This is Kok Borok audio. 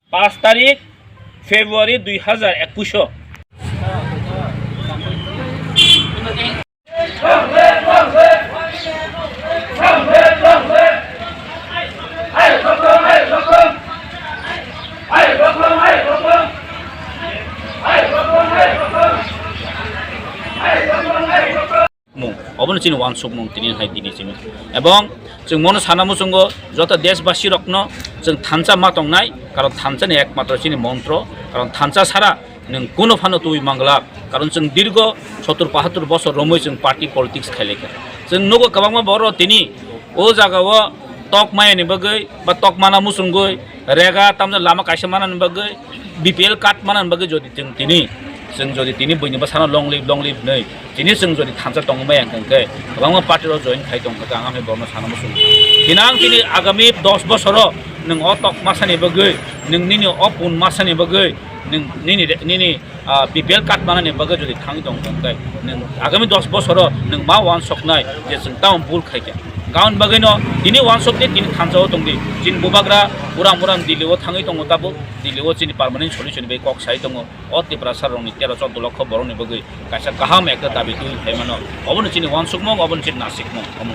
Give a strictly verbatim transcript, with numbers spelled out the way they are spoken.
Paanch tarik February dui hazar ekush o. Mung, obono chini wansukmung tini hai tini chini. Ebong chwng mono sana muchungo joto deshbasi rokno chwng thansa ma tongnai, karon thansa ni ekmatro chini montro, karon thansa sara nwng kuno phano tubui manglak, karon chwng dirgo sottur bahattur bosor romwi chwng party politics khailaikha. Chwng nugo kwbangma borok tini o jagao tok maya ni bagwi ba tok mana muchungwi rega tamjani lama kaisa mana ni bagwi B P L card mana ni bagwi jodi chwng tini, chwng jodi tini buini bwsano long live, long live hinwi tini chwng jodi thansa tongwi maya hwnkhe kwbangma party rok join khai tongkha ang, ang hai borokno sana muchungo. Tini ang tini agami dos bosoro nwng o tok masani bagwi nwng nini o pun masani bagwi nwng nini, nini ah, B P L card manani bagwi jodi thangwi tong tong khe, nwng agami dos bosoro nwng ma wansoknai je chwng tamo bul khaikha. Gaon bagwino tini wansokdi, tini thansa o tongdi. Chini bubagra uram uram Delhi o thangwi tongo tabuk. Delhi o chini permanent solution bai kok sai tongo. O Tiprasa rokni tero choddo lokho borokni bagwi kaisa kaham ekta dabi twi phaimano. Obono chini wansukmung, obono chini nasikmung. Omo.